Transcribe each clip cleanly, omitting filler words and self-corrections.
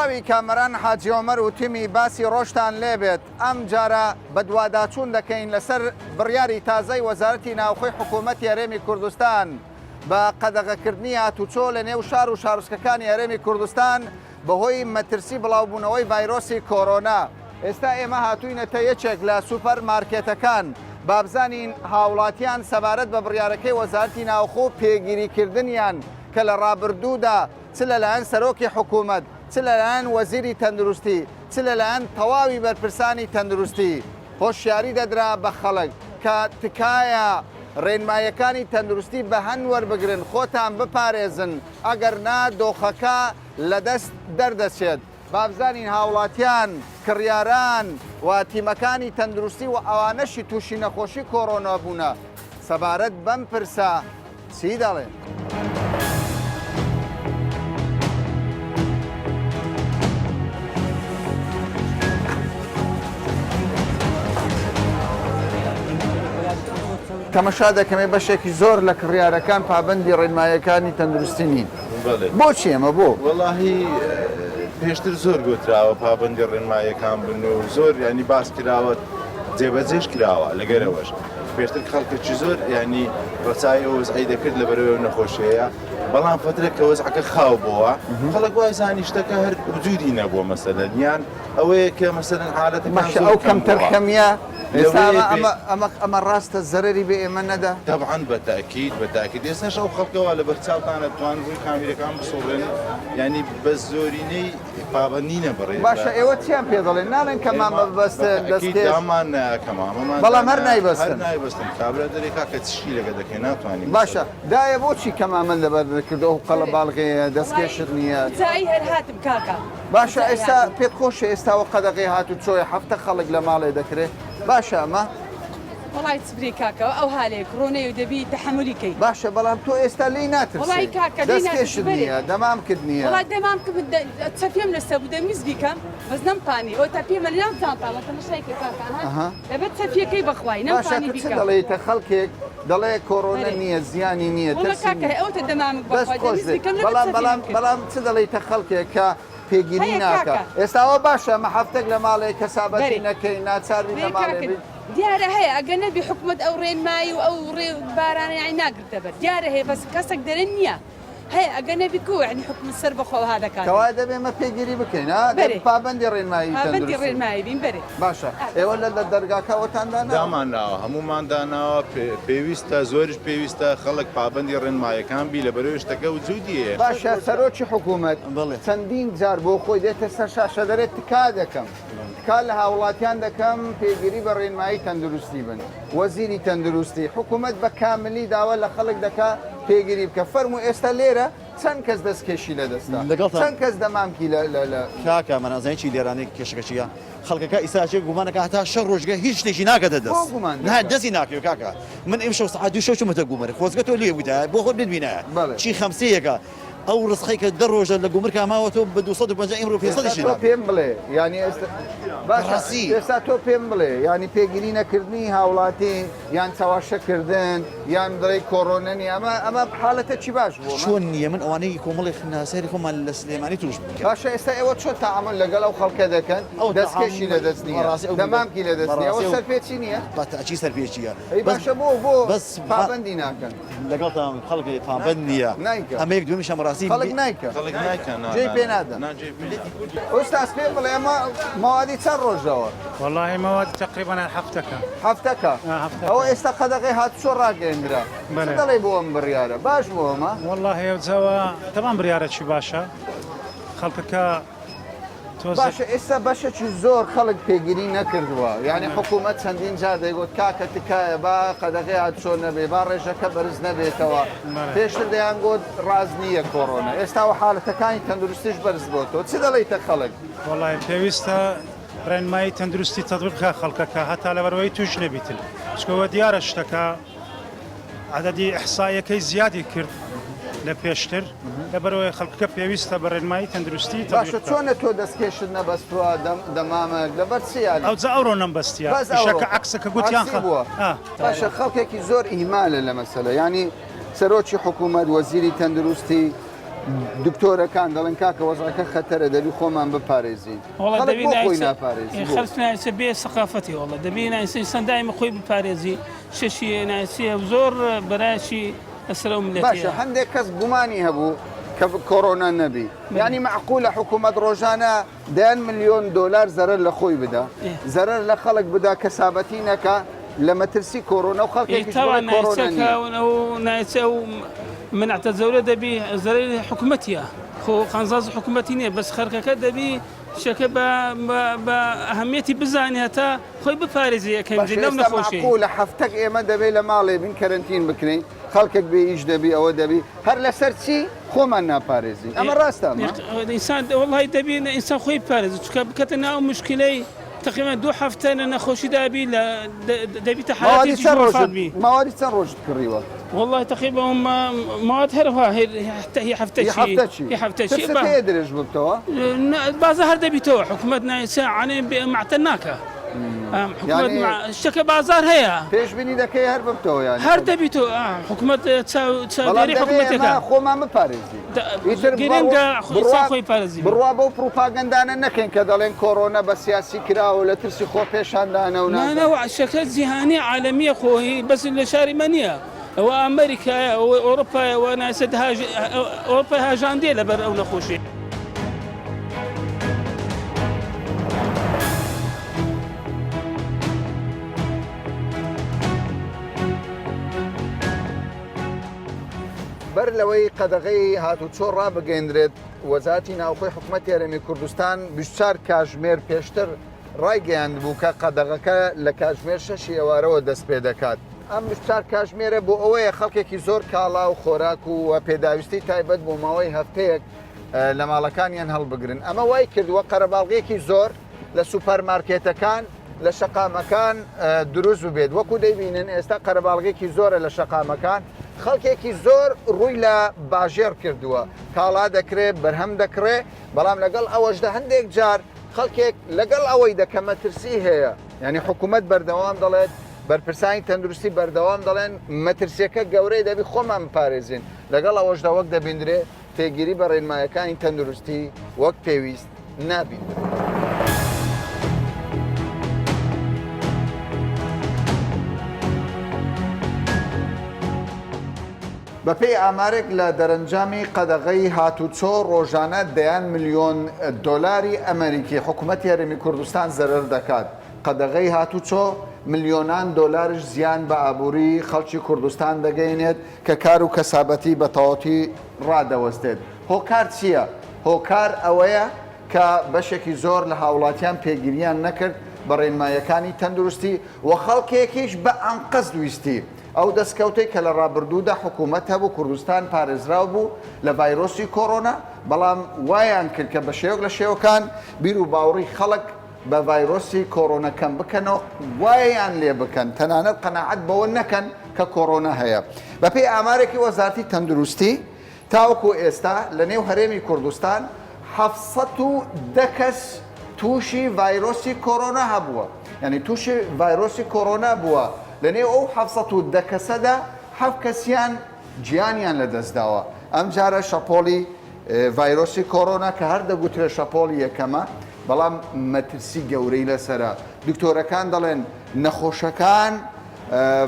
سڵاوی کامەران حاجی عومەر و تیمی باسی ڕۆژتان لێبێت، ئەمجارە بەدواداچوون دەکەین لەسەر بڕیاری تازەی وەزارەتی ناوخۆی حکوومەتی هەرێمی کوردستان بە قەدەغەکردنی هاتوچۆ لە نێو شار و شارۆچکەکانی هەرێمی کوردستان بەهۆی مەترسی بڵاوبوونەوەی ڤایرۆسی کۆرۆنا. ئێستا ئێمە هاتووینەتە یەکێک لە سوپەر مارکێتەکان بابزانین هاوڵاتیان سەبارەت بە بڕیارەکەی وەزارەتی ناوخۆ و پێگیریکردنیان کە لە ڕابردوودا چ لەلایەن سەرۆکی حکوومەت، چ لەلایەن وەزیری تەندروستی، چ لەلایەن تەواوی بەرپرسانی تەندروستی هۆشیاری دەدرا بە خەڵک کە تکایە ڕێنماییەکانی تەندروستی بە هەند وەربگرن، خۆتان بپارێزن، ئەگەر نا دۆخەکە لەدەست دەردەچێت. با بزانین هاوڵاتیان، کڕیاران و تیمەکانی تەندروستی و ئەوانەشی تووشی نەخۆشی کۆرۆنا بوونە سەبارەت بەم پرسە چی دەڵێن؟ تەمەشا دەکەمێ بەشێکی زۆر لە کڕیارەکان پابەندی ڕێنمایەکانی تەندروستی نین. بۆچی ئەمە بۆ؟ وەڵاهی پێشتر زۆر گۆتراوە پابەندی ڕێنمایەکان بن و زۆر یانی باس کراوە جێبەجێش کراوە لەگەرەوەش پێشتر خەڵکێکی زۆر ینی ڕەچای ئەو وەزعی دەکرد لە بەرەوە نەخۆشیەیە بەڵام فترە کە وەزعەکە خاو بووە خەڵک وای زانی شتەکە هەر وجودی نەبووە مەسەلەن یان ئەوەیە کە مەسەلەن حالەتەکان باشە زۆر ئەو کەم بووە. کەمتەرخەمیە ئێستا لەوەیە ئەمە بێ ئەمە ئەمە ئەمە ڕاستە زەرەری بە ئێمە نەدا؟ تەبعەن بە تەئکید بە تەئکید ئێستاش ئەو خەڵکە وا لەبەر چاوتانە توان ڕووی کامیرەکان بسوڕێن یانی بە زۆرینەی پابەند نینە بڕێ بە باشە ئێوە چیان پێ دەڵێن ناڵێن کەمامە ئێمە بە ببەستن تەئکید دەستکێش دامان نا کەمامەمان بەڵام هەر دانا هەر نایبەستن. نایبەستن کابرا دەرێ کاکە چ شیرەکە دەکەی ناتوانی باشە مەسەلەن. دایە بۆچی کەمامەت لەبەر نەکردو ئەو بەرێ قەڵەباڵغەیە وەڵایی دەستکێشت نییە؟ کوتایی هەر هاتم کاکە. باشە ئێستا پێت خۆشە ئێستا وە قەدەغەی هاتوو چۆیە هەفتە خەڵک لە ماڵێ دەکرێ باشە ئەمە؟ وەڵای چ برێ کاکە ئەو هالێ کڕۆنەیە و دەبی تەحەمولی کەی. باشە بەڵام تۆ ئێستا لێی ناترسێ وەڵای کاکە لێی ناترسم دەستکێشت بەرێ نییە دەمامکت نییە. وەڵای دەمامکم چەفیەم لەسەر بوو دەمویست بیکەم بەس نەمتانی ئەوەتا پێمە لەناو جانتامە تەمەشای کە کاکە ئەها ئەها لەبەر چەفیەکەی بەخوای باشە نەمتانی تۆ چ بیکەم. دەڵێیتە خەڵکێک دەڵێ کۆرۆنە بەرێ نییە زیانی نییە وەڵا ترسی کاکە نییە ئەوەتە دەمامک دەست بەخوای خۆش دەمویست بێ بیکەم لەبەر بەڵام چەفیەم بەڵام کرد. بەڵام چ دەڵێیتە خەڵکێک کە پێگیری هەیە ناکا کاکە. ئێستا ئەوە باشە ئەمە هەفتەک لە ماڵێ کەسابەتی بەرێ نەکەی ناچار بین بەرێ لە ماڵێ کاکە بین. دیارە هەیە ئەگەر نەبی حکومەت ئەو ڕێنمایی و ئەو ڕێ بارانە یانی ناگرتە بەر دیارە هەیە بەس کەسەک دەرێن نییە هەیە ئەگەر نەبی کو یانی حکومەت سەر بەخۆ ئەوها دەکاتن. کەوایە دەبێ ئێمە پێگیری بکەین ها دەبێ بەرێ پابەندی ڕێنمایی پابەندی تەندروستی بین. ڕێنمایی بین بەرێ. باشە ئێوە لە لە دەرگاکە ئەوەتان داناوە؟ دامان ناوە هەموومان داناوە پێویستە زۆریش پێویستە خەڵک پابەندی ڕێنمایەکان بی لەبەرئەوەی شتەکە وجودی هەیە. باشە سەرۆکی حکوومەت چەندین جار بۆ خۆی دێتە سەر شاشە دەرێت تکا دەکەم تکا لە هاوڵاتیان دەکەم پێگیری بە ڕێنمایی تەندروستی بن وەزیری تەندروستی حکوومەت بە کاملی داوا لە خەڵک دەکا پێگیری بکە فەرموو ئێستا لێرە چەند کەس دەستکێشی لە دەستە چەند کەس دەمامکی لە لە لە. کاکە من ئەزانی چی لێرانەی کێشەکە چیە خەڵکەکە ئیستا ئەچێ گومان ئەکا هەتا شەڕ ڕۆژگە هیچ شتێکی ناکەتە بۆ دەست گومان نا دەکا؟ دەستی ناکەوێ کاکە من ئیمشەو سەعات دوو شەو چوومەتە گومرگ خۆزگە تۆ لێ بوویتایە بۆ خۆت بتبینایە بەڵێ. چی خەمسەیەکە ئەو ڕزقەی کە دە ڕۆژە لە گومرکا ماوە تۆ بە 250 ئیمڕۆ ئێستا 500 تۆ ناکەی. پێم بڵێ یانی ئێستا باشە بەڕاستی. ئێستا تۆ پێم بڵێ یانی پێگیری نەکردنی هاوڵاتی یان چەواشە کردن یان دڵێی کۆڕۆنە نیە ئەمە ئەمە حالەتەکی باش بوو ئەمە. چۆن نیە من ئەوانەی کۆمەڵێک ناسیاری خۆمان لە سلێمانی توش بوون. باشە ئێستا ئێوە چۆن تەعامول لەگەڵ ئەو خەڵکە دەکەن ئەو دەستکێشی تەعامول لە دەست نیە بەڕاستی ئەو میللەت دەمامکی لە دەست نیە ئەوە بەڕاستی ئەو سەرپێچی نیە؟ بە تەئکید سەرپێچیە ئەی بەس باشە بۆ بۆ بەس پابەندی ناکەن؟ لەگەڵتان خەڵک پابەند نیە نایکا ئەمە یەک دووەمیشە بەڕاستی خەڵک نایکا خەڵک نایکا نا جێی نا پێ نا نادەن. نا جێی پێ نادەن. ئوستاز پێم بڵێ ئەمە مەوادی چەند ڕۆژەوە؟ وەڵاهی مەوادی تەقریبەن هەر هەفتەکە. هەفتەکە؟ ئەوە ئێستا قەدەغەی هاتوچۆ ڕاگەیەندرا چ دەڵێی بۆ ئەم بڕیارە باش بوو ئەمە؟ وەڵاهی ئەوجاوە تەبان بڕیارەکی باشە خەڵکەکە تۆزێک. باشە ئێستا بەشێکی زۆر خەڵک پێگیری نەکردووە یانی حکوومەت چەندین جار دەیگوت کاکە تکایە با قەدەغەی هاتوچۆ نەبێ با ڕێژەکە بەرز نەبێتەوە پێشتر دەیانگوت ڕاست نییە کۆرۆنا ئێستا و حاڵەتەکانی تەندروستیش بەرز بۆتەوە چ دەڵێیتە خەڵک؟ وەڵاهی پێویستە ڕێنمایی تەندروستی تەتبیق بکا خەڵکەکە هەتا لەبەرئەوەی توش نەبیتن چونکە وە دیارە شتەکە عەدەدی ئیحسایەکەی زیادی کرد لە پێشتر لەبەرئەوەی خەڵکەکە پێویستە بە ڕێنمایی تەندروستی تەتبیق باشە بکا. چۆنە تۆ دەستکێشت نەبەستووە دەمامک لەبەر چ یانی؟ ئەوجا ئەوڕۆ نەمبەستیە بەس ئەوڕۆ ئیشەکە عەکسە کە گوتیان عەکسی خە بووە ئا. باشە خەڵکێکی زۆر ئیهمالە لە مەسەلە یانی سەرۆکی حکوومەت وەزیری تەندروستی. دکتۆرەکان دەڵێن کاکە وەزعەکە خەتەرە دەبی خۆمان بپارێزین. وەڵا خەڵک دەبی بۆ خۆی نایسە ناپارێزی بۆ؟ خەڵک نایسە بێ سەقافەتی وەڵا دەبی نایسە ئینسان دایمە خۆی بپارێزی شەشی نایسە زۆر بەرایشی لەسەر ئەو باشە ملەتەیە. هەندێک کەس گومانی هەبوو کە کۆرۆنا نەبی یانی مەعقولە حکوومەت ڕۆژانە دەیان ملیۆن دۆلار زەرەر لە خۆی بدا زەرەر لە خەڵک بدا کەسابەتی نەکا لە مەترسی کۆرۆنا و خەڵکێکیش بڵێ تاوان کۆرۆنا نایسە نییە. کە ئەو نایسە ئەو منعتە زەورە دەبی زەرەری حکوومەتیە خۆ قانزاز حکوومەتی نییە بەس خەرکەکە دەبی شەکە بە بە ئەهمیەتی بزانێ هەتا خۆی بپارێزێ یەکەم باشە جار لەو ئێستا نەخۆشیەی. مەعقولە هەفتەک ئێمە دەبێ لە ماڵێ بین کەرەنتین بکرێین خەڵکێک بێ ئیش دەبی ئەوە دەبی هەر لەسەر چی خۆمان ناپارێزین ئەمە ڕاستە ئەمە؟ ئینسان وەڵی دەبی ئینسان خۆی بپارێزێ چونکە بکەتە ناو مشکلەی تقریبا دوو هەفتە لە نەخۆشی دابی لە دەبیتە ماوەی حالەتێکی چەند ڕۆژت وەفات بی. ماوەی چەند ڕۆژت کڕیوە؟ والله تقریبا هم مواد هەروها حتى هي هەفتە هی چی هەفتە چی هی هەفتە چی ترست هەیە درێژ ببتەوە؟ بازە هەر دەبیتەوە حکومەت نایسا عەنێ معتەن ناکە حکومەت یانی شتەکە بازار هەیە پێشبینی دەکەی هەر ببتەوە یانی هەر دەبیتەوە حکومەت بەڵام چاودێری دەبێ ئێمە حکومەتەکە خۆمان بپارێزین ئیتر گرنگە بڕوا ئینسان خۆی پارێزی بڕوا بەو پڕوپاگەندانە نەکەین کە دەڵێن کۆرۆنا بە سیاسی کراوە لە ترسی خۆپێشاندانە و نا نازانم. نا شەکە جیهانی عالەمیە خۆی بەس لە شاری مە نییە ئەوە ئەمریکایە ئەوە ئەوروپایە ئەوە ناسە ئەوروپای هاژاندێ لەبەر ئەو نەخۆشی. بەر لەوەی قەدەغەی هاتوچۆ ڕابگەیندرێت، وەزارەتی ناوخۆی حکومەتی هەرێمی کوردستان 24 کاژمێر پێشتر ڕایگەیاندبوو کە قەدەغەکە لە کاتژمێر شەشی ئێوارەوە دەست پێ دەکات. ئەم 24 کاژمێرە بۆ ئەوەیە خەڵکێکی زۆر کاڵا و خۆراک و پێداویستی تایبەت بۆ ماوەی هەفتەیەک لە ماڵەکانیان هەڵبگرن. ئەمە وای کردووە قەرەباڵغییەکی زۆر لە سوپەرمارکێتەکان لە شەقامەکان دروست ببێت. وەکو دەیبینن ئێستا قەرەباڵغییەکی زۆرە لە شەقامەکان، خەڵکێکی زۆر ڕووی لە باژێڕ کردووە، کاڵا دەکرێ، بەرهەم دەکڕێ، بەڵام لەگەڵ ئەوەشدا هەندێک جار خەڵکێک لەگەڵ ئەوەی دە کە مەترسی هەیە، یانی حکوومەت بەردەوام دەڵێت، بەرپرسانی تەندروستی بەردەوام دەڵێن مەترسییەکە گەورەیە دەبی خۆمان بپارێزین، لەگەڵ ئەوەشدا وەک دەبیندرێ پێگیری بە ڕێنمایەکانی تەندروستی وەک پێویست نابیندرێت. بەپێی ئامارێک لە دەرەنجامی قەدەغەی هاتوچۆ ڕۆژانە دەیان ملیۆن دۆلاری ئەمەریکی حکومەتی هەرێمی کوردستان زەرەر دەکات، قەدەغەی هاتوچۆ ملیۆنان دۆلارش زیان بە ئابووری خەڵکی کوردستان دەگەیەنێت کە کار و کەسابەتی بە تەواوەتی ڕادەوەستێت. هۆکار چییە؟ هۆکار ئەوەیە کە بەشێکی زۆر لە هاوڵاتیان پێگیریان نەکرد بە ڕێنماییەکانی تەندروستی و خەڵکێکیش بە ئەنقەست ویستی ئەو دەستکەوتەی کە لە ڕابردوودا حکوومەت هەبوو کوردستان پارێزراو بوو لە ڤایرۆسی کۆرۆنا، بەڵام وایان کرد کە بە شێوەک لە شێوەکان بیر و باوڕی خەڵک بە ڤایرۆسی کۆرۆنا کەم بکەنەوە وایان لێ بکەن تەنانەت قەناعەت بەوە نەکەن کە کۆرۆنا هەیە. بەپێی ئامارێکی وەزارەتی تەندروستی تاوەکو ئێستا لە نێو هەرێمی کوردستان 710 کەس تووشی ڤایرۆسی کۆرۆنا هەبووە یعنی تووشی ڤایرۆسی کۆرۆنا بووە لە نێو ئەو 710 کەسەدا حەفت کەسیان گیانیان لەدەستداوە ئەمجارە شەپۆڵی ڤایرۆسی کۆرۆنا کە هەر دەگوترێت شەپۆڵی یەکەمە بەڵام مەترسی گەورەی لەسەرە دکتۆرەکان دەڵێن نەخۆشەکان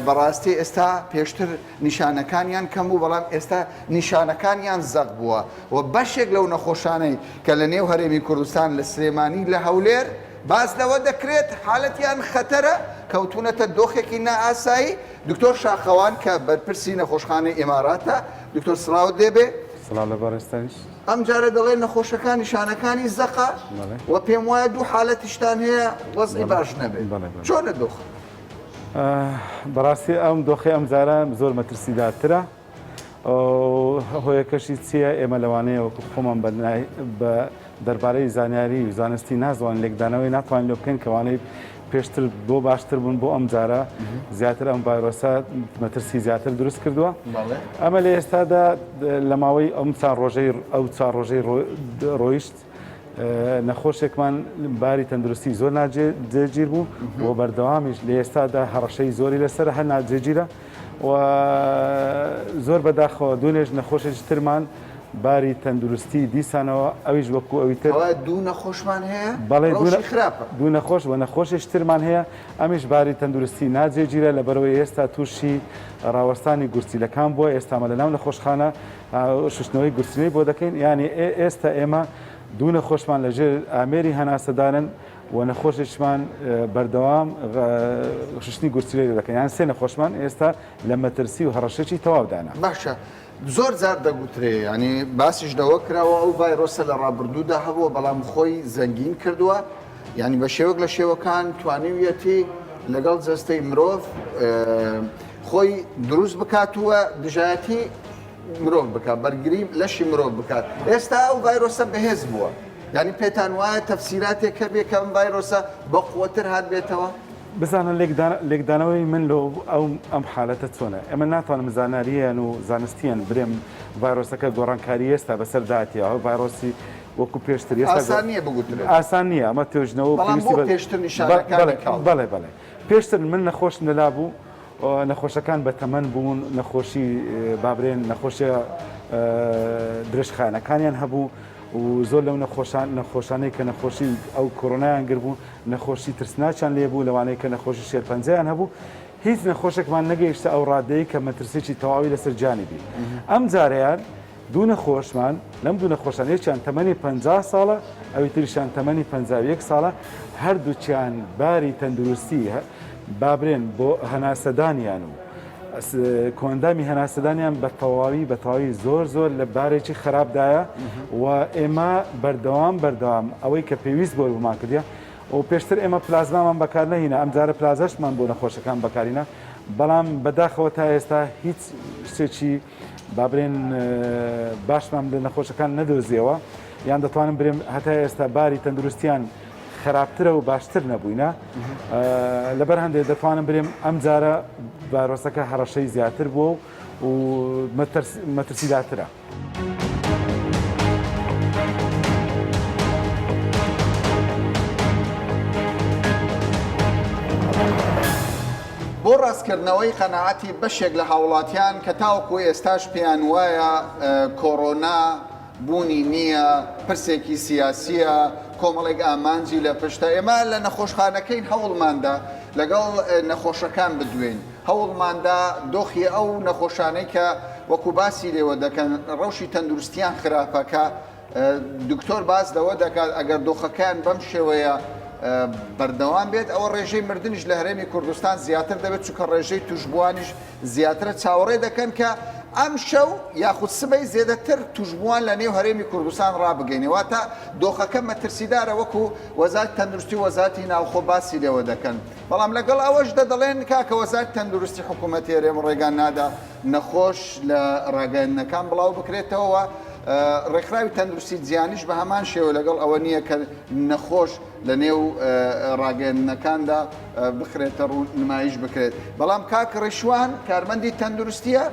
بەڕاستی ئێستا پێشتر نیشانەکانیان کەم بوو بەڵام ئێستا نیشانەکانیان زەق بووە و بەشێک لەو نەخۆشانەی کە لە نێو هەرێمی کوردستان لە سلێمانی لە هەولێر باس لەوە دەکرێت حالەتیان خەتەرە کەوتونەتە دۆخێکی نائاسایی دکتۆر شاخەوان کە بەرپرسی نەخۆشخانەی ئیماراتە دکتۆر سڵاوت لێبێ. سڵاو لە بەڕێزتانیش. ئەم جارە دەڵێن نەخۆشەکان نیشانەکانی زەقە و پێم وایە دوو حالەتیشتان هەیە وەزعی باش نەبێت چۆنە دۆخ؟ بەڕاستی ئەم دۆخی ئەم جارە زۆر مەترسیدارترە هۆیەکەشی چییە ئێمە لەوانەیە وەکو خۆمان بە دەربارەی زانیاری و زانستی نازوان لێکدانەوەی ناتوانین لۆ بکەین کەوانەی پێشتر بۆ باشتر بوون بۆ ئەم جارە زیاتر ئەم ڤایرۆسە مەترسی زیاتر دروست کردووە ئەمە لە ئێستادا لە ماوەی ئەم چار ڕۆژەی ئەو چار ڕۆژەی ڕۆیشت نەخۆشێکمان باری تەندروستی زۆر ناجێگیر بوو و بەردەوامیش لە ئێستادا هەڕەشەی زۆری لەسەر هەر ناجێگیرە و زۆر بەداخەوە دوێنێش نەخۆشێکی ترمان. باری تەندروستی دیسانەوە ئەویش وەکو ئەوی تر. کەوایە دوو نەخۆشمان هەیە بەڵێ دوو ڕەوشی خراپە. دوو نەخۆش و نەخۆشێکی ترمان هەیە ئەمیش باری تەندروستی ناجێگیرە لەبەرئەوەی ئێستا تووشی ڕاوەستانی گورچیلەکان بووە ئێستا ئەمە لەناو نەخۆشخانە شوشتنەوەی گورچیلەی بۆ دەکەین یانی ئێستا ئێمە دوو نەخۆشمان لەژێر ئامێری هەناسەدانن و نەخۆشێکیشمان بەردەوام شوشتنی گورچیلەی لێ دەکەن یان سێ نەخۆشمان ئێستا لە مەترسی و هەڕەشەی تەواودانە. باشە زۆر جار دەگوترێ یانی باسیش لەوە کراوە ئەو ڤایرۆسە لە ڕابردوودا هەبووە بەڵام خۆی زەنگین کردووە یانی بە شێوەک لە شێوەکان توانیویەتی لەگەڵ جەستەی مرۆڤ خۆی دروست بکات و دژایەتی مرۆڤ بکات بەرگری لەشی مرۆڤ بکات ئێستا ئەو ڤایرۆسە بەهێز بووە یانی پێتان وایە تەفسیراتێک هەبێ کە ئەم ڤایرۆسە بەقوەتر هاتبێتەوە؟ بزانە لێکدانەوەی من لۆ ئەو ئەم حالەتە چۆنە ئێمە ناتوانم زانارییان و زانستیان برێم ڤایرۆسەکە گۆڕانکاری ئێستا بەسەر داتیە ئەو ڤایرۆسی وەکو پێشتر ئێستا ئاسان نییە بگوترێت ئاسان نییە ئەمە توێژنەوە بەڵام بۆ پێشتر نیشانەکانی کاڵ بەڵێ بەڵێ پێشتر من نەخۆشم لەلا بوو نەخۆشەکان بە تەمەن بوون نەخۆشی بابرێن نەخۆشیە درێژخایەنەکانیان هەبوو و زۆر لەو نەخۆشان نەخۆشانەی کە نەخۆشی ئەو کۆرۆنایان گربوو نەخۆشی ترسناکیان لێ بوو لەوانەیە کە نەخۆشی شێرپەنجەیان هەبوو هیچ نەخۆشێکمان نەگەیشتە ئەو ڕادەی کە مەترسیی تەواوی لەسەر گیانی بی ئەم جارەیان دوو نەخۆشمان لەم دوو نەخۆشان یەکیان تەمەنی 50 ساڵە ئەوی تریشیان تەمەنی 51 ساڵە هەردووکیان باری تەندروستی بابرێن بۆ هەناسەدانیان و کۆئەندامی هەناسەدانیان بە تەواوی بە تەواوی زۆر زۆر لە بارێکی خراپدایە و ئێمە بەردەوام بەردەوام ئەوەی کە پێویست بۆ بۆمان کردە و پێشتر ئێمە پلازمامان بەکار نەهینا ئەم جارە پلازەشمان بۆ نەخۆشەکان بەکارینە بەڵام بەداخەوە تا ئێستا هیچ شتێکی با برێن باشمان لە نەخۆشەکان نەدۆزیەوە یان دەتوانم برێم هەتا ئێستا باری تەندروستیان خراپترە و باشتر نەبووینە لەبەر هەندێک دەتوانم برێم ئەم جارە ڤایرۆسەکە هەڕەشەی زیاتر بووە و مەترسیدارترە. بۆ ڕاستکردنەوەی قەناعەتی بەشێک لە هاوڵاتیان کە تاوەکو ئێستاش پێیان وایە کۆرۆنا بوونی نییە، پرسێکی سیاسییە، کۆمەڵێک ئامانجی لە پشتە، ئێمە لە نەخۆشخانەکەین هەوڵماندا لەگەڵ نەخۆشەکان بدوێین، هەوڵماندا دۆخی ئەو نەخۆشانەی کە وەکو باسی لێوە دەکەن ڕەوشی تەندروستیان خراپە کە دکتۆر باس لەوە دەکات ئەگەر دۆخەکەیان بەم شێوەیە بەردەوام بێت ئەوە ڕێژەی مردنیش لە هەرێمی کوردستان زیاتر دەبێت چونکە ڕێژەی توشبووانیش زیاترە چاوەڕێ دەکەن کە ئەمشەو یاخود سبەی زێدەتر توشبووان لە نێو هەرێمی کوردستان ڕابگەینێ واتە دۆخەکە مەترسیدارە وەکو وەزارەتی تەندروستی و وەزارەتی ناوخۆ باسی لێوە دەکەن بەڵام لەگەڵ ئەوەشدا دەڵێن کاکە وەزارەتی تەندروستی حکوومەتی هەرێم ڕێگا نادا نەخۆش لە ڕاگەیاندنەکان بڵاو بکرێتەوە ڕێکخراوی تەندروستی جیهانیش بە هەمان شێوە لەگەڵ ئەوە نییە کە نەخۆش لە نێو ڕاگەیاندنەکاندا بخرێتە ڕوو نمایش بکرێت بەڵام کاک ڕیشوان کارمەندی تەندروستیە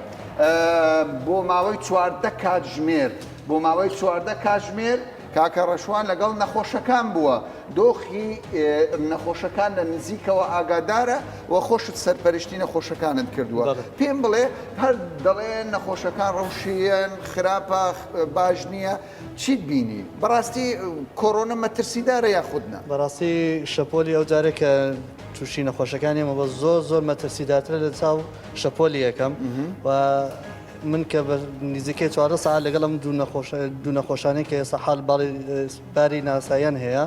بۆ ماوەی 14 کاتژمێر بۆ ماوەی 14 کاتژمێر کاکە ڕەشوان لەگەڵ نەخۆشەکان بووە دۆخی نەخۆشەکان لە نزیکەوە ئاگادارە و خۆشت سەرپەرشتی نەخۆشەکانت کردووە پێم بڵێ هەر دەڵێ نەخۆشەکان ڕەوشیان خراپە باش نییە چیت بینی؟ بەڕاستی کۆرۆنە مەترسیدارە یاخود نا؟ بەڕاستی شەپۆلی ئەو جارەی کە تووشی نەخۆشەکانی ئێمە بووە زۆر زۆر مەترسیدارترە لە چاو شەپۆلی یەکەم و من کە بە نزیکەی 14 سەعات لەگەڵ ئەم دوو نەخۆش دوو نەخۆشانەی کە ئێستا حاڵ باڵی باری ناساییان هەیە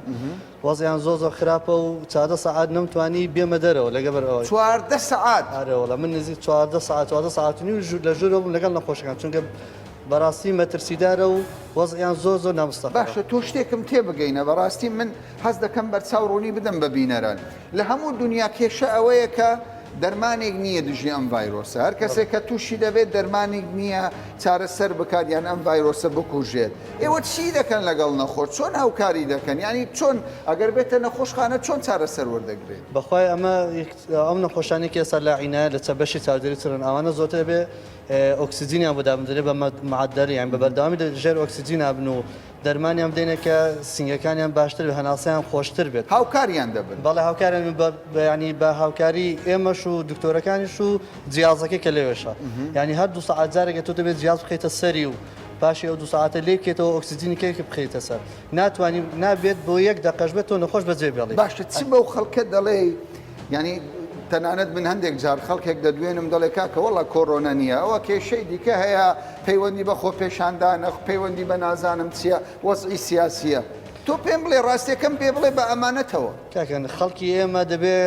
وەزعیان زۆر زۆر خراپە و 14 سەعات نەمتوانی بێمە دەرەوە لەگەبەر ئەوەی 14 سەعات؟ ئەرێ وەڵا من نزیک 14 سەعات 14 سەعات و نیو لە ژوورەوە بووم لەگەڵ نەخۆشەکان چونکە بەڕاستی مەترسیدارە و وەزعیان زۆر زۆر نامستەقرە. باشە تۆ شتێکم تێبگەینە بەڕاستی من حەز دەکەم بەرچاو ڕوونی بدەم بە بینەران لە هەموو دونیا کێشە ئەوەیە کە دەرمانێک نییە دژی ئەم ڤایرۆسە هەر کەسێک کە تووشی دەبێت دەرمانێک نییە چارەسەر بکات یان ئەم ڤایرۆسە بکوژێت ئێوە چی دەکەن لەگەڵ نەخۆش چۆن هاوکاری دەکەن یانی چۆن ئەگەر بێتە نەخۆشخانە چۆن چارەسەر وەردەگرێت؟ بەخوای ئەمە ئەو نەخۆشانەی کە ئێستا لە عینایە لە چە بەشی چاودێری چڕن ئەوانە زۆرتر ئەبێ ئۆکسجینیان بۆ دابندرێت بە معدل یان بە بەردەوامی لە ژێر ئۆکسجینا بن و دەرمانیان بدەینە کە سینگەکانیان باشتر بێت هەناسەیان خۆشتر بێت. هاوکاریان دەبن. بەڵێ هاوکاریان بە یانی بە هاوکاری ئێمەش و دکتۆرەکانیش و جیازەکەی کە لەوێشە یانی هەر دوو سەعات جارێک تۆ دەبێت جیاز بخەیتە سەری و. پاشی ئەو دوو سەعاتە لێی بکەیتەوە ئۆکسجینی کەیک بخەیتە سەر ناتوانی نابێت بۆ یەک دەقەش بێت تۆ نەخۆش بەجێ بێڵی. باشە چ بەو خەڵکە دەڵێی یانی تەنانەت من هەندێک جار خەڵکێک دەدوێنم دەڵێ کاکە وەڵا کۆرۆنا نییە ئەوە کێشەی دیکە هەیە پەیوەندی بە خۆپێشاندانە پەیوەندی بە نازانم چییە وەزعی سیاسیە تۆ پێم بڵێ ڕاستیەکەم پێ بڵێ بە ئەمانەتەوە. کاکە خەڵکی ئێمە دەبێ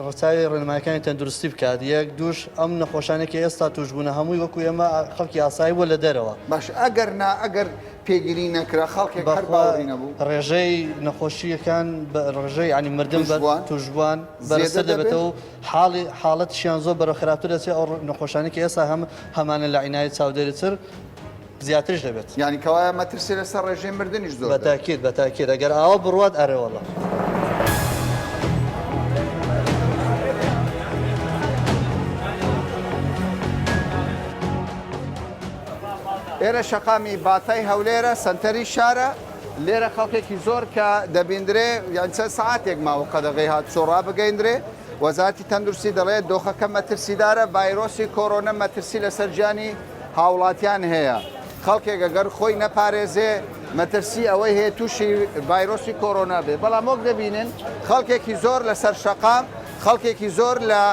ڕەچاوی ڕێنمایەکانی تەندروستی بکات یەک دووش ئەم نەخۆشانەی کە ئێستا توش بوونە هەمووی وەکو ئێمە خەڵکی ئاسایی بووە لە دەرەوە. باشە ئەگەر نا ئەگەر پێگیری نەکرا خەڵکێک هەر بەخوا باوەڕی نەبوو. ڕێژەی نەخۆشییەکان بە ڕێژەی یانی مردن بە توشبووان توشبووان زێدە بەرزتر دەبێت؟ دەبێتەوە و حاڵی حاڵەتیشیان زۆر بەرەو خراپتر دەچێت ئەو نەخۆشانەی کە ئێستا هەم هەمانە لە عینایەی چاودێری چر زیاتریش دەبێت. یانی کەوایە مەترسی لەسەر ڕێژەی مردنیش زۆر دەبێت. بەتاکید بەتاکید ئەگەر ئاوا بڕوات ئەرێ وەڵا. ئێرە شەقامی باتای هەولێرە، سەنتەری شارە، لێرە خەڵکێکی زۆر کە دەبیندرێ یان چەند سەعاتێک ماوە قەدەغەی هاتوچۆ ڕابگەیندرێ، وەزارەتی تەندروستی دەڵێت دۆخەکە مەترسیدارە، ڤایرۆسی کۆرۆنە مەترسی لەسەر گیانی هاوڵاتیان هەیە، خەڵکێک ئەگەر خۆی نەپارێزێ مەترسی ئەوەی هەیە تووشی ڤایرۆسی کۆرۆنا بێ، بەڵام وەک دەبینن خەڵکێکی زۆر لەسەر شەقام، خەڵکێکی زۆر لە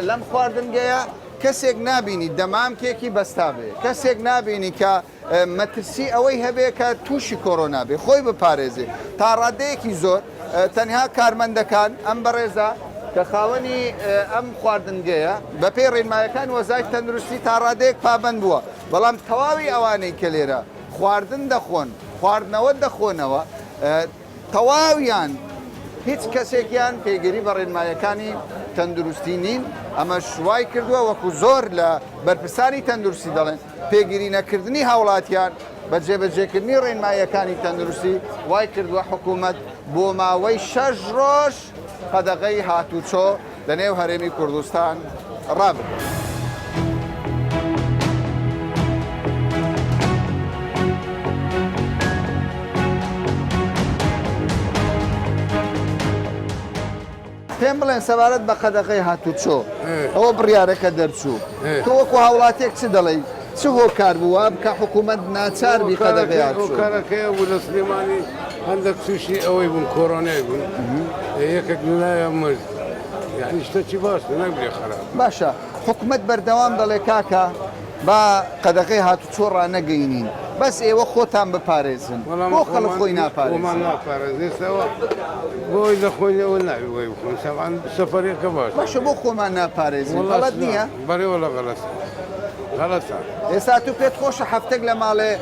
لەم خواردنگەیە کەسێک نابینی دەمامکێکی بەستابێ، کەسێک نابینی کە مەترسی ئەوەی هەبێ کە تووشی کۆرۆنا بێ، خۆی بپارێزێ تا ڕادەیەکی زۆر تەنها کارمەندەکان، ئەم بەڕێزە کە خاوەنی ئەم خواردنگەیە بەپێی ڕێنمایەکانی وەزارەتی تەندروستی تا ڕادەیەک پابەند بووە، بەڵام تەواوی ئەوانەی کە لێرە خواردن دەخۆن، خواردنەوە دەخۆنەوە، تەواویان هیچ کەسێکیان پێگیری بە ڕێنماییەکانی تەندروستی نین، ئەمەش وای کردووە وەکو زۆر لە بەرپرسانی تەندروستی دەڵێن پێگیری نەکردنی هاوڵاتیان بە جێبەجێکردنی ڕێنماییەکانی تەندروستی وای کردووە حکوومەت بۆ ماوەی شەش ڕۆژ قەدەغەی هاتوچۆ لەنێو هەرێمی کوردستان ڕابگرێت. پێم بڵێن سەبارەت بە قەدەغەی هاتوچۆ ئەوە بڕیارەکە دەرچوو تۆ وەکو هاوڵاتیەک چ دەڵێی چ هۆکار بوو وا بکا حکوومەت ناچار بی قەدەغەی هاتوچۆ هۆکارەکەی بوو لە سلێمانی هەندێک تووشی ئەوەی بوون کۆرۆنای بوون یەکێک لەلایە مرد یعنی شتەکی باشە نەک بێ خراپ. باشە حکومەت بەردەوام دەڵێ کاکە با قەدەغەی هاتوچۆ ڕانەگەینین بەس ئێوە خۆتان بپارێزن بۆ خەڵک خۆی ناپارێزێ؟ خۆمان ناپارێزێ ئێستا بۆی لە خۆی ئەوە نابێ بۆی بخۆین تەبعەن سەفەرێکە باشە. باشە بۆ خۆمان ناپارێزین غەڵەت نییە؟ بەرێ وەڵا غەڵەتە غەڵەتە. ئێستا تو پێت خۆشە هەفتەک لە ماڵێ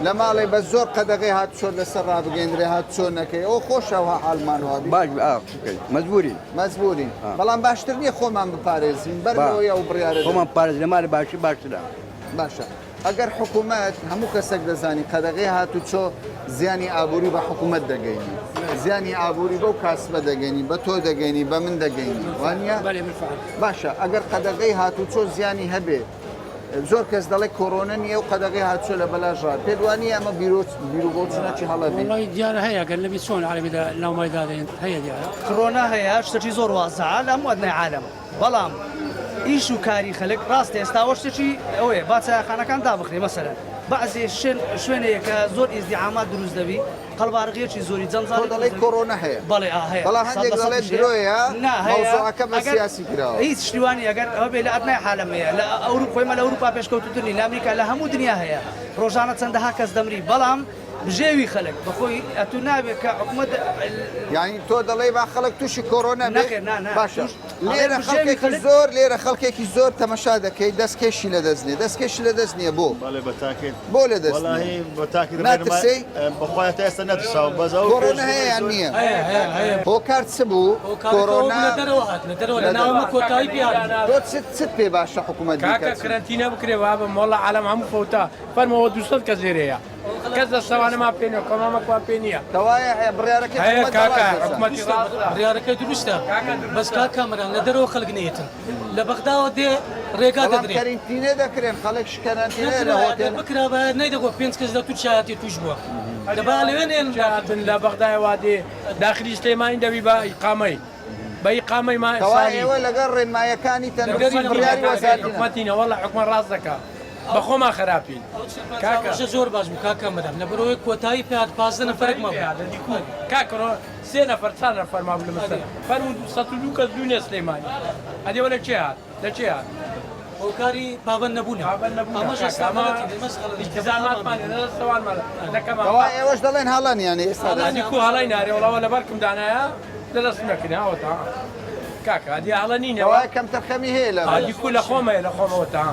لە ماڵێ بە زۆر قەدەغەی هاتوچۆت لەسەر ڕابگەیندرێ هاتوچۆ نەکەی ئەوە خۆشە وها حاڵمان وابی؟ باش ئا چ بکەین مەجبورین. مەجبورین بەڵام باشتر نییە خۆمان بپارێزین بەر لەوەی ئەو بڕیارە خۆمان پارێز لە ماڵێ باشی باشترە. باشە ئەگەر حکوومەت هەموو کەسێک دەزانی قەدەغەی هاتوچۆ زیانی ئابووری بە حکوومەت دەگەینی زیانی ئابووری بەو کاسبە دەگەینی بە تۆ دەگەینی بە من دەگەینی وانە باشە ئەگەر قەدەغەی هاتوچۆ زیانی هەبێ زۆر کەس دەڵێ کۆرۆنە نییە و قەدەغەی هاتوچۆ لە بەلاش ڕا پێت وا نییە ئەمە بیروبۆچوونەکی هەڵە بێ؟ وەڵی دیارە هەیە گەر نەبی چۆن عەرەبی لە ناو مای دادەین هەیە دیارە. کڕۆنا هەیە شتەکی زۆر وازعە لە هەموو ئەدنای عالەم بەڵام ئیش و کاری خەلک ڕاستە ئێستا ئەوە شتێکی ئەوەیە با چایەخانەکان دابخرێ مەسەلەن بەعزێ شوێن شوێنەیە کە زۆر ئیزدیعامات دروست دەبی قەڵبارغیەکی زۆری تۆ جەنجاڵی دەڵێی دروست دەبی کۆرۆنا هەیە بەڵێ ئا هەیە بەڵام سەد هەندێک لە دەڵێن سەدیش هەیە درۆیە نا هەیە مەوزوعەکە بە ئەگەر سیاسی کراوە. هیچ شتی وا نییە ئەگەر ئەوە بێ لە ئەدنای عالەم هەیە لە ئەوروپ خۆی مە لە ئەوروپا پێشکەوتووتر نین لە ئەمریکا لە هەموو دنیا هەیە ڕۆژانە چەندەها کەس دەمری بەڵام بژێوی خەلک بەخۆی ئەتوو نابێ کە حکومەت یانی تۆ دەڵێی با خەڵک تووشی کۆرۆنا بێ نەخێر نا نا باشە تووش ئەڵێ لێرە بژێوی خەڵکێکی خەلک زۆر لێرە خەڵکێکی زۆر تەمەشا دەکەی دەستکێشی لەدەست نییە دەستکێشی لەدەست نییە بۆ؟ بەڵێ بە تاکید بۆ لەدەست نییە وەڵاهی بە تاکید ڕێنما ناترسێی؟ بەخوایە تا ئێستا نەترساوم بەس ئەو کۆرۆنا پێشبینی هەیە یان زۆر نییە؟ هەیە هەیە هەیە هۆکار چ بوو هۆکارەکە ئەوە بوو کۆرۆنا لە دەرەوە هات لە دەرەوە لە لە ناوەمە دەرەوە کۆتایی پێ هات تۆ چت چت پێ باشە حکوومەت کاکە بیکات چی؟ کرەنتینە بکرێ وابم وەڵا عالەم هەموو فەوتا فەرموو 200 کەس لێرەیە کەس دەستەوانەمان پێ نیە کەمامەکمان پێ نییە. کەوایە بڕیارەکەی هەیە حکومەت کاکە ڕاست دەسا. حکومەتی ڕاستە. بڕیارەکە دروستە بەس کاک کامەران لە دەرەوە خەڵک نەیەتن لە بەغداوە دێ ڕێگا بەڵام دەدرێ. کەرینتینە دەکرێن خەڵک شکەرەنتینە لە نەکرایە هۆتێل. ئەگەر بکرابایە نەیدەگۆ پێنج کەس لە تورکیا هاتیە توش بووە دەبا لەوێ نەیەن هاتن لە بەغدای وا دێ داخلی سلێمانی دەبی بە ئیقامەی بە ئیقامەی ما کەوایە ساڵی ئێوە لەگەڵ ڕێنمایەکانی تەندروستی لەگەڵ بڕیاری وەزارەتی حکومەتینە وەڵا حکومەت ڕاست دەکا. بە خۆمان خراپین کاکە زۆر باش بوو کاکە مەدام لەبەرەوەی کۆتایی پێات 15 نەفەرێک مابوو کاکە سێ نەفەر چار نەفەر مابوو لە مەسەر فەرموو 102 کەس دوونێ سلێمانی ئەدێوە لە کێ هات لە کێ هات هۆکاری پابەند نەبوونە پابەند نەبوونە ئەمەش کاکە ئێستا ئەمە غەڵەتی ئێمەش غەڵەتی ئیلتیزاماتمان لە دەستەوانمان لە کەمان کەوا ئێوەش دەڵێن هەڵەن یانی ئێستا ئەدی کو هەڵەی نارێ وەڵا لەبەر کم دانایە لە دەستم نەکردن ئەوەتا کاکە ئەدی هەڵە نینەوە کەوا کەمتەرخەمی هەیە لە ئەدی کو لە خۆمەیە لە خۆمەوە تا.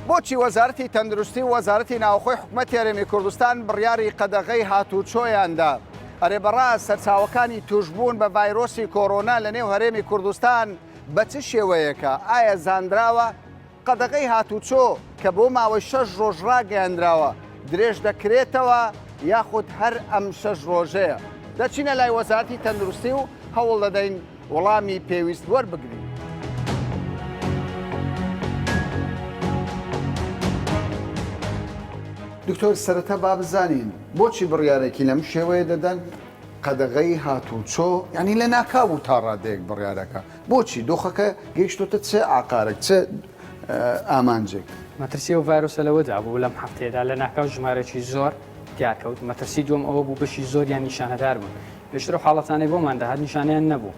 بۆچی وەزارەتی تەندروستی و وەزارەتی ناوخۆی حکومەتی هەرێمی کوردستان بڕیاری قەدەغەی هاتووچۆیان دا؟ ئەرێ بەڕاست سەرچاوەکانی تووشبوون بە ڤایرۆسی کۆرۆنا لەنێو هەرێمی کوردستان بە چ شێوەیەکە؟ ئایا زانراوە؟ قەدەغەی هاتووچۆ کە بۆ ماوەی شەش ڕۆژ ڕاگەیاندراوە درێژ دەکرێتەوە یاخود هەر ئەم شەش ڕۆژەیە؟ دەچینە لای وەزارەتی تەندروستی و هەوڵ دەدەین وەڵامی پێویست وەربگرین. دکتۆر سەرەتا با بزانین بۆچی بڕیارێکی لەم شێوەیە دەدەن؟ قەدەغەی هاتوچۆ یانی لە ناکاو بوو تا ڕادەیەک بڕیارەکە بۆچی دۆخەکە گەیشتۆتە چ ئاقارێک چ ئامانجێک؟ مەترسی ئەو ڤایرۆسە لەوەدا بوو لەم هەفتەیەدا لە ناکاو ژمارەیەکی زۆر دیارکەوت، مەترسی دووەم ئەوە بوو بەشی زۆریان نیشانەدار بوون، پێشتر ئەو حاڵەتانەی بۆمان دەهات نیشانەیان نەبوو،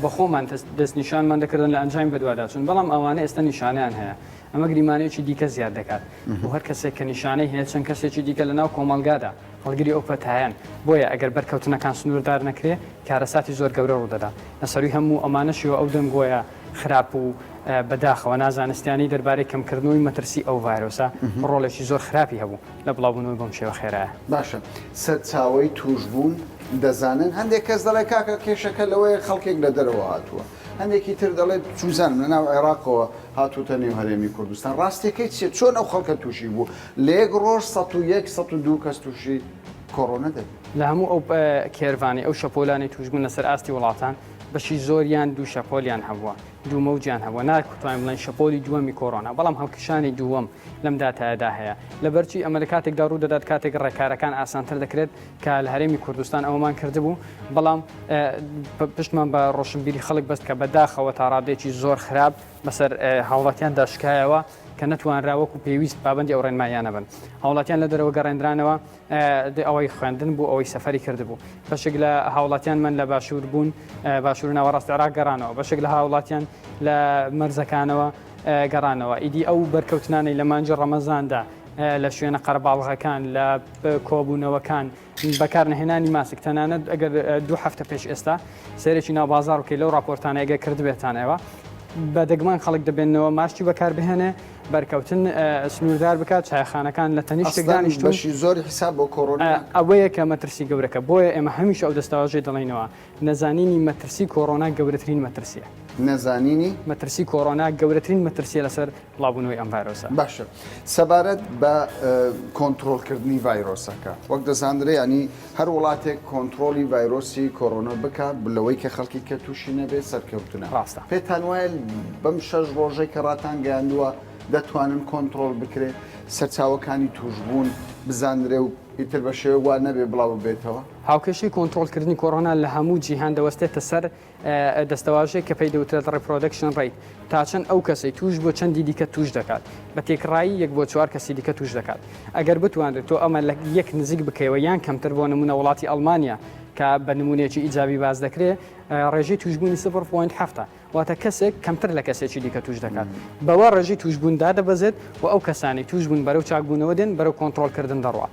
بە خۆمان دەستنیشانمان دەکردن لە ئەنجامی بەدواداچوون، بەڵام ئەوانە ئێستا نیشانەیان هەیە، ئەمە گریمانەیەکی دیکە زیاد دەکات بۆ هەر کەسێک کە نیشانەی هەیە چەند کەسێکی دیکە لەناو کۆمەڵگادا هەڵگری ئەو پەتایەن، بۆیە ئەگەر بەرکەوتنەکان سنووردار نەکرێ کارەساتی زۆر گەورە ڕوودەدات، لە سەرووی هەموو ئەمانەشیەوە ئەو دەنگۆیە خراپ و بەداخەوە نازانستیانەی دەربارەی کەمکردنەوەی مەترسی ئەو ڤایرۆسە ڕۆڵێکی زۆر خراپی هەبوو لە بڵاوبوونەوەی بەم شێوە خێرایە. باشە سەرچاوەی تووشبوون دەزانن؟ هەندێک کەس دەڵێت کاکە کێشەکە لەوەیە خەڵکێک لە دەرەوە هاتووە، هەندێکی تر دەڵێت چوزانم لە ناو عێراقەوە هاتووتە نێو هەرێمی کوردستان، ڕاستیەکەی چیە؟ چۆن ئەو خەڵکە تووشی بوو؟ لە یەک ڕۆژ 101 102 کەس تووشی کۆرۆنا دەبێت. لە هەموو ئەو curve انەی ئەو شەپۆلانەی تووشبوون لەسەر ئاستی وڵاتان بەشی زۆریان دوو شەپۆلیان هەبووە، دوو مەوجیان هەبووە، ناتوانین بڵێین شەپۆلی دووەمی کۆرۆنا، بەڵام هەڵکشانی دووەم لەم داتایەدا هەیە. لەبەرچی ئەمە لە کاتێکدا ڕوو دەدات کاتێک ڕێکارەکان ئاسانتر دەکرێت کە لە هەرێمی کوردستان ئەوەمان کردبوو، بەڵام پشتمان بە ڕۆشنبیری خەڵک بەست کە بەداخەوە تا ڕادەیەکی زۆر خراپ بەسەر هاوڵاتیاندا شکایەوە کە نەتوانرا وەکو پێویست پابەندی ئەو ڕێنماییانە بن. هاوڵاتیان لە دەرەوە گەڕێندرانەوە، ئەوەی خوێندن بوو ئەوەی سەفەری کردبوو. بەشێک لە هاوڵاتیانمان لە باشوور بوون، باشوور و ناوەڕاستی عێراق گەڕانەوە، بەشێک لە هاوڵاتیان لە مەرزەکانەوە گەڕانەوە. ئیدی ئەو بەرکەوتنانەی لە مانگی ڕەمەزاندا لە شوێنە قەرەباڵغەکان، لە کۆبوونەوەکان، بەکارنەهێنانی ماسک، تەنانەت ئەگەر دوو هەفتە پێش ئێستا سەیرێکی ناو بازاڕ بکەیت لەو ڕاپۆرتانە ئەگەر کردبێتان ئێوە بە دەگمەن خەڵک دەبێنەوە ماسکی بەکار بهێنێ، بەرکەوتن سنووردار بکات، چایخانەکان لە تەنیشتێک ئەسڵەن دانیشتوون. بەشی زۆری حیساب بۆ کۆرۆنا ناکەن. ئەوەیە کە مەترسی گەورەکە، بۆیە ئێمە هەمیشە ئەو دەستەواژەی دەڵێینەوە، نەزانینی مەترسی کۆرۆنا گەورەترین مەترسییە. نەزانینی؟ مەترسی کۆرۆنا گەورەترین مەترسییە لەسەر بڵاوبوونەوەی ئەم ڤایرۆسە. باشە سەبارەت بە کۆنتڕۆڵکردنی ڤایرۆسەکە، وەک دەزانرێ یانی هەر وڵاتێک کۆنتڕۆڵی ڤایرۆسی کۆرۆنا بکا لەوەی کە خەڵکی کە تووشی نەبێت سەرکەوتنە. ڕاستە. پێتان وایە بەم شەش ڕۆژەی کە ڕاتانگەیاندووە دەتوانن کۆنتڕۆڵ بکرێ سەرچاوەکانی تووشبوون بزانرێ و ئیتر بە شێوەیەک وا نەبێ بڵاو ببێتەوە؟ هاوکێشەی کۆنتڕۆڵکردنی کۆرۆنا لە هەموو جیهان دەوەستێتە سەر دەستەواژەیەک کە پێی دەوترێت Reproduction Rate، تا چەند ئەو کەسەی تووش بووە چەندی دیکە تووش دەکات، بە تێکڕایی یەک بۆ چوار کەسی دیکە تووش دەکات. ئەگەر بتوانرێت تۆ ئەمە لە یەک نزیک بکەیەوە یان کەمتر، بۆ نموونە وڵاتی ئەڵمانیا کە بە نموونەیەکی ئیجابی باس دەکرێت، ڕێژەی تووشبوونی سفر point حەفتە، واتە کەسێک کەمتر لە کەسێکی دیکە تووش دەکات. بەوە ڕێژەی تووشبوون دادەبەزێت و ئەو کەسانەی تووشبوون بەرەو چاکبوونەوە دێن، بەرەو کۆنتڕۆڵکردن دەڕوا.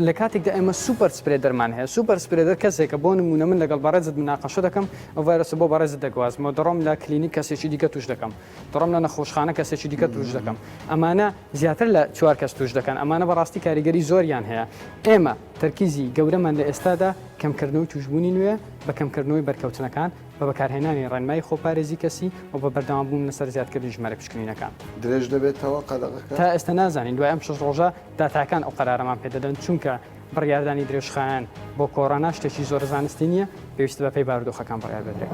لە کاتێکدا ئێمە super spreader مان هەیە، super spreader کەسێکە بۆ نموونە من لەگەڵ بەڕێزت مناقەشە دەکەم، ئەو ڤایرۆسە بۆ بەڕێزت دەگوازمەوە، دەڕۆم لە کلینیک کەسێکی دیکە تووش دەکەم، دەڕۆم لە نەخۆشخانە کەسێکی دیکە تووش دەکەم. ئەمانە زیاتر لە چوار کەس تووش دەکەن، ئەمانە بەڕاستی کاریگەری زۆریان هەیە. ئێمە تەرکیزی گەورەمان لە ئێستادا کەمکردنەوەی تووشبوونی نوێیە بە کەمکردنەوەی بەرکەوتنەکان، بە بەکارهێنانی ڕێنمایی خۆپارێزی کەسی و بە بەردەوامبوون لەسەر زیادکردنی ژمارەی پشکنینەکان. درێژ دەبێتەوە قەدەغەکە؟ تا ئێستا نازانین، دوای ئەم شەش ڕۆژە داتاکان ئەو قەرارەمان پێدەدەن، چونکە بڕیاردانی درێژخایەن بۆ کۆرۆنا شتێکی زۆر زانستی نییە، پێویستە بەپێی بارودۆخەکان بڕیار بدرێت.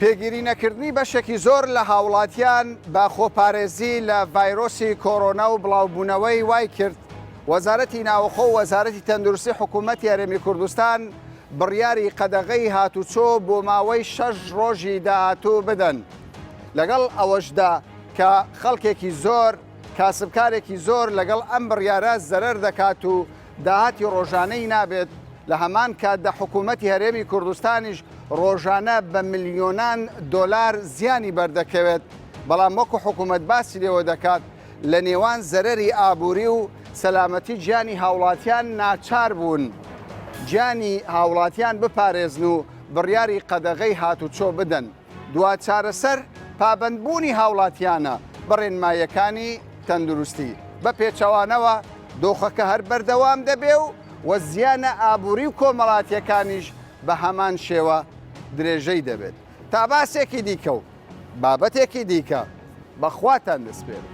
پێگیری نەکردنی بەشێکی زۆر لە هاوڵاتیان بە خۆپارێزی لە ڤایرۆسی کۆرۆنا و بڵاوبوونەوەی وای کرد وەزارەتی ناوەخۆ و وەزارەتی تەندروستی حکوومەتی هەرێمی کوردستان بڕیاری قەدەغەی هاتوچۆ بۆ ماوەی شەش ڕۆژی داهاتوو بدەن. لەگەڵ ئەوەشدا کە خەڵکێکی زۆر، کاسبکارێکی زۆر لەگەڵ ئەم بڕیارە زەرەر دەکات و داهاتی ڕۆژانەی نابێت، لە هەمان کاتدا حکوومەتی هەرێمی کوردستانیش ڕۆژانە بە ملیۆنان دۆلار زیانی بەردەکەوێت، بەڵام وەکو حکوومەت باسی لێوە دەکات لە نێوان زەرەری ئابووری و سەلامەتی گیانی هاوڵاتیان ناچار بوون گیانی هاوڵاتیان بپارێزن و بڕیاری قەدەغەی هاتوچۆ بدەن. دوا چارەسەر پابەندبوونی هاوڵاتیانە بە ڕێنماییەکانی تەندروستی، بە پێچەوانەوە دۆخەکە هەر بەردەوام دەبێ و و زیانە ئابووری و کۆمەڵاتییەکانیش بە هەمان شێوە درێژەی دەبێت. تا باسێکی دیکە و بابەتێکی دیکە بە خواتان دەسپێرم.